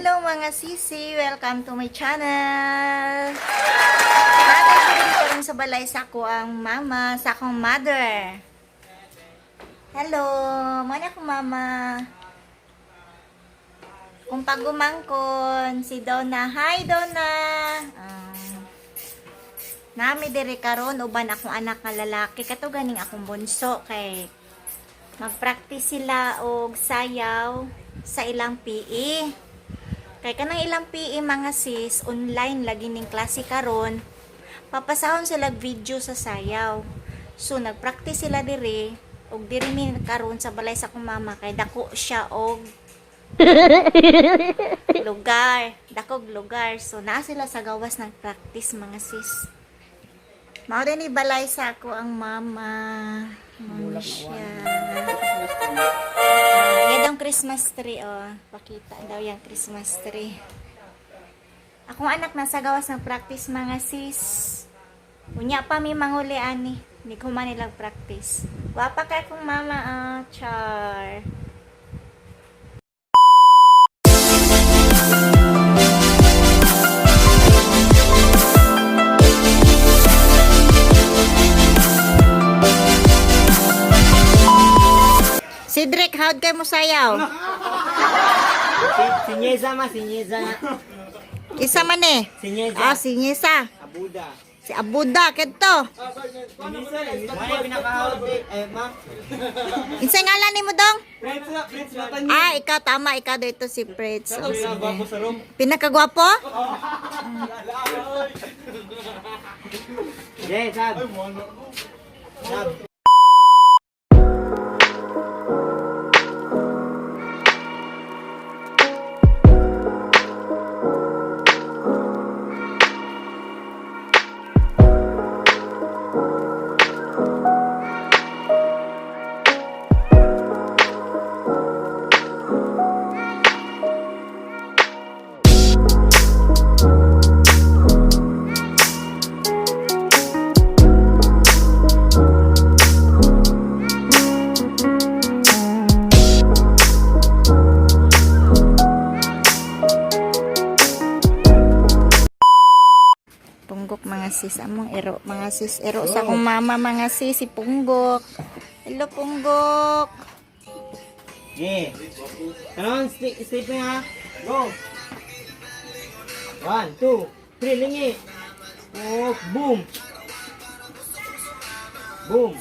Hello, mga sisi! Welcome to my channel! Bagay ko dito rin sa balay sa ako ang mama, sa akong mother. Hello! Mana akong mama. Kung pagumangkon, si Donna. Hi, Donna! Ah, nami diri karon uban akong anak nga lalaki, kato ganing akong bunso, kay magpractice sila og sayaw sa ilang PE. Kay kanang ilang PE, mga sis, online lagi ning klase karon. Papasahon sila og video sa sayaw. So nagpractice sila diri og diri mi karon sa balay sa akong mama kay dako siya og lugar, dakog lugar. So naa sila sa gawas nagpractice, mga sis. Mao din ni balay sa ako ang mama. Mao siya. Ah, yan ang Christmas tree, oh. Pakita daw yung Christmas tree. Akong anak nasa gawas ng practice, mga sis. Unya pa mi manguli ani. Hindi ko man nilang practice. Wapa kay akong mama, ah, char. Cedric, how'd kayo mo sayaw? Si Nyeza ma, si Nyeza. Isa man eh. Si Nyeza. Ah, si Nisa. Abuda. Si Abuda, kedto. Wala pinakahawag eh, ma. Insa ngalan nimo, dong? Prince na, Prince na. Ah, ikaw tama, ikaw dito si Fritz. Oh, sige. Sa room. Pinakagwapo? Yeah, sab. Sab. Punggok, mga sis, among ero, mga sis, ero sa akong mama, mga sis, si Punggok. Hello, Punggok. Yeah. Kanon, stick, stick na ha. Go. One, two, three, lingi. Oh, boom. Boom.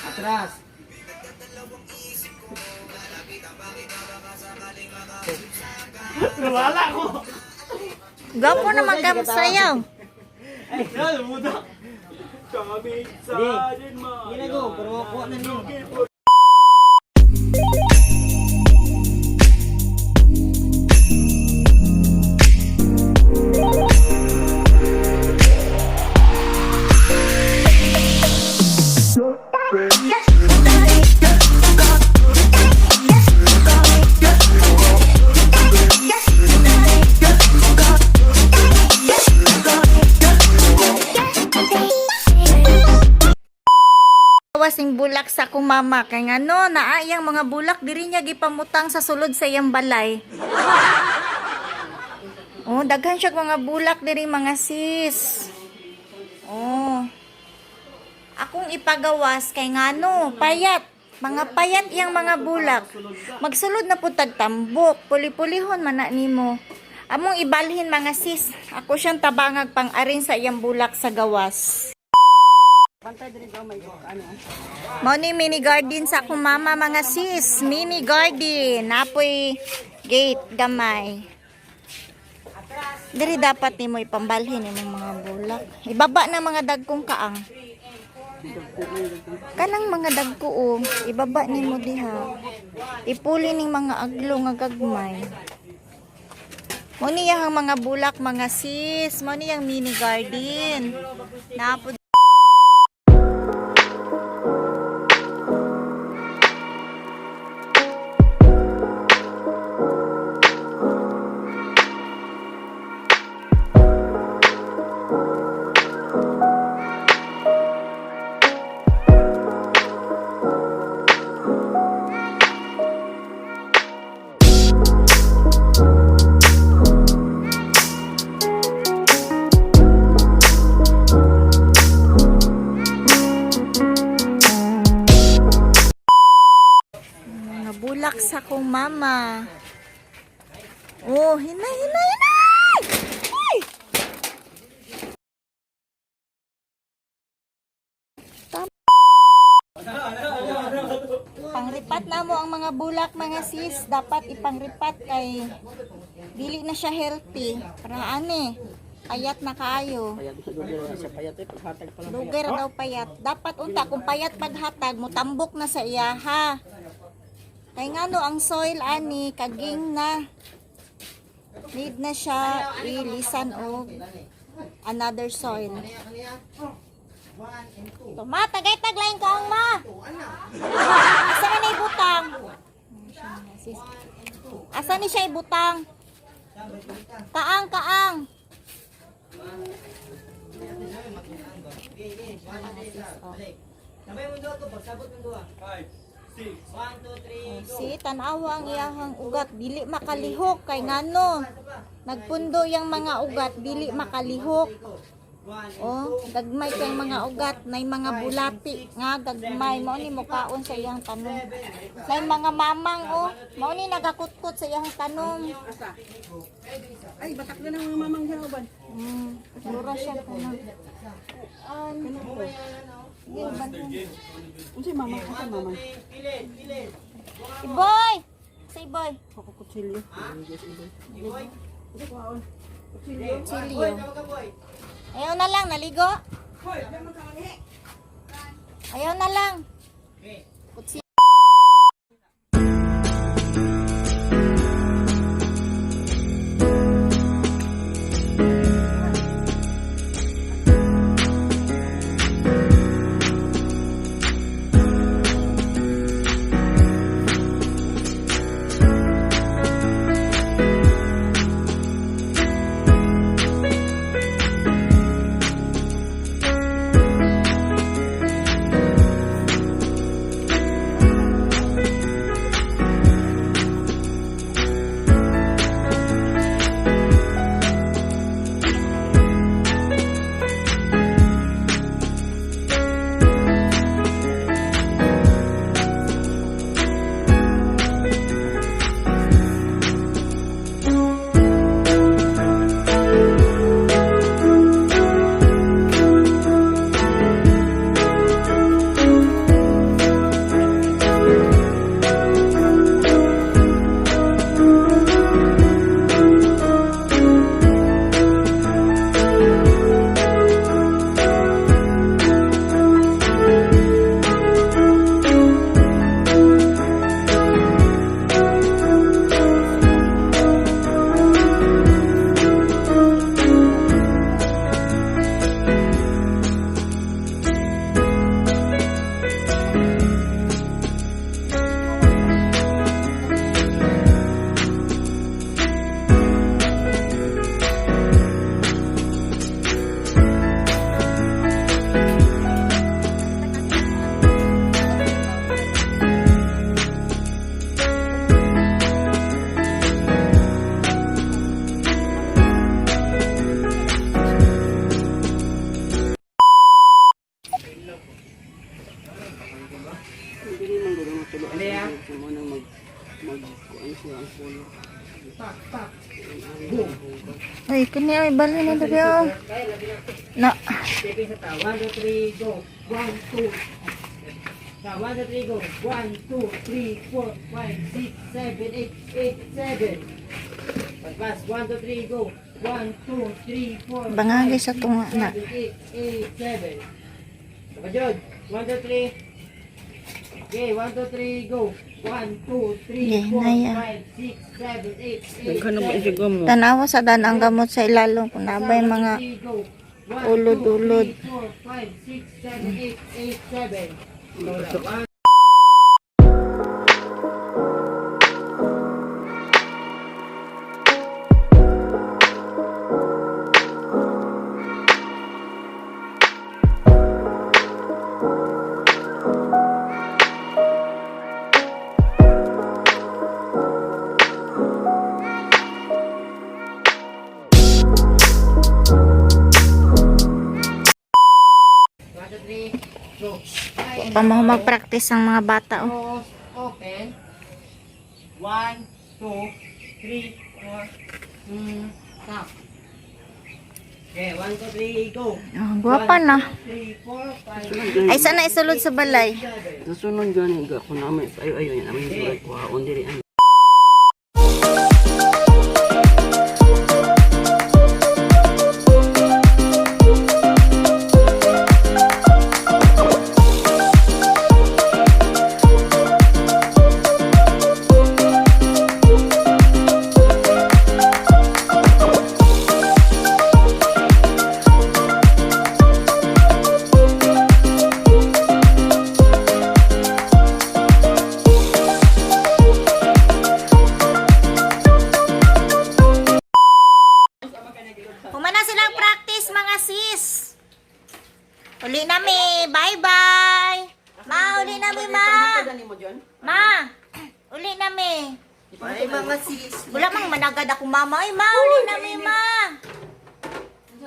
Atras. Wala ko. Gwapo naman ka sayaw. Ay, Hindi. Hindi na go, pero kuha na niyo. Wasing bulak sa akong mama kay ngano naa iyang mga bulak diri niya gipamutang sa sulod sa iyang balay. Oh, daghan siya mga bulak diri, mga sis. Oh. Akong ipagawas kay ngano payat. Mga payat iyang mga bulak. Magsulod na pud tag tambok, puli-pulihon man na nimo. Among ibalhin, mga sis. Ako siyang tabangag pang-arin sa iyang bulak sa gawas. Mao ni mini garden sa akong mama, mga sis. Mini garden. Napoy gate gamay. Diri dapat nimo ipambalhin imong mga bulak. Ibaba na mga dagkong kaang. Kanang mga dagko oh, ibaba nimo diha. Ipuli ning mga aglo nga gagmay. Mao ni ang mga bulak, mga sis. Mao ni ang mini garden. Napo bulak sa akong mama. Oh, hinay, hinay, hinay! Ay! Pangripat na mo ang mga bulak, mga sis. Dapat ipangripat kay dili na siya healthy. Para ani, payat na kaayo. Payat sa dugay na siya payat eh paghatag pa lang. Dugay ra daw payat. Dapat unta kung payat paghatag mo tambok na sa iya ha. Kay ngano ang soil ani kaging na need na siya ilisan og another soil. Tuma, tagay taglain ka ang ma. Asa man na ibutang? Asa ni siya ibutang? Kaang, kaang. Sabay mo duha to pagsabot ng duha. 5 6 1 2 3 Si tanawa ang iyahang ugat dili makalihok kay ngano. Nagpundo yang mga ugat dili makalihok. Oh, gagmay kay mga ugat nay mga bulati nga gagmay mao ni mukaon sa iyang tanom. Nay mga mamang oh, mao ni nagakutkot sa iyang tanom. Ay, batak na ng mga mamang dyan, uban. Mura siya tanom. An. Unsay mamang? Asa mamang? Iboy! Say boy. Ako kutsilyo. Chilio. Ayaw na lang, naligo. Ayaw na lang. Kutsi. Hindi man gud ang tulo. Ano mo nang mag mag kuan siya ang pulo. Ay, kani ay bali na diri oh. Na. Stepping sa ta. 1 2 3 go. 1 2. Ta 1 2 3 go. 1 2 3 4 5 6 7 8 8 7. Pagpas 1 2 3 go. 1 2 3 4 Bangagi sa tunga na. 7 8 8 7. Kapajod. 1 2 3. Okay, 1 2 3 go. 1 2 3 Yeah, 4 naya. 5 6 7 8 8 Daghan na ba isigaw mo? Tanawa sa dan ang gamot sa ilalong kung nabay mga ulod-ulod. 4, 5, 6, 7, 8, 8, 7. Go. Pa mo mag-practice ang mga bata oh. Close, open. 1, 2, 3, 4. Stop. Okay, 1, 2, 3, go. Oh, gwapa na. 3, 4, 5, Ay, sana isulod sa balay. 7. Sa sunod gani ga ko namin ayo ayo yan amin sila kuhaon diri ano. Humana silang practice, mga sis. Uli na mi. Bye-bye. Ma, uli na mi, ma. Ma, uli na mi. Ay, mga sis. Wala mang managad ako, mama. Ay, ma, uli na mi, ma.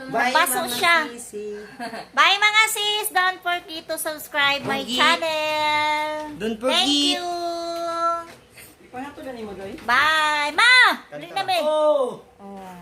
Bye, Pasok mga siya. sisi. Bye, mga sis. Don't forget to subscribe my channel. Don't Thank forget. you. Bye. Ma, uli na mi. Oh! Oh.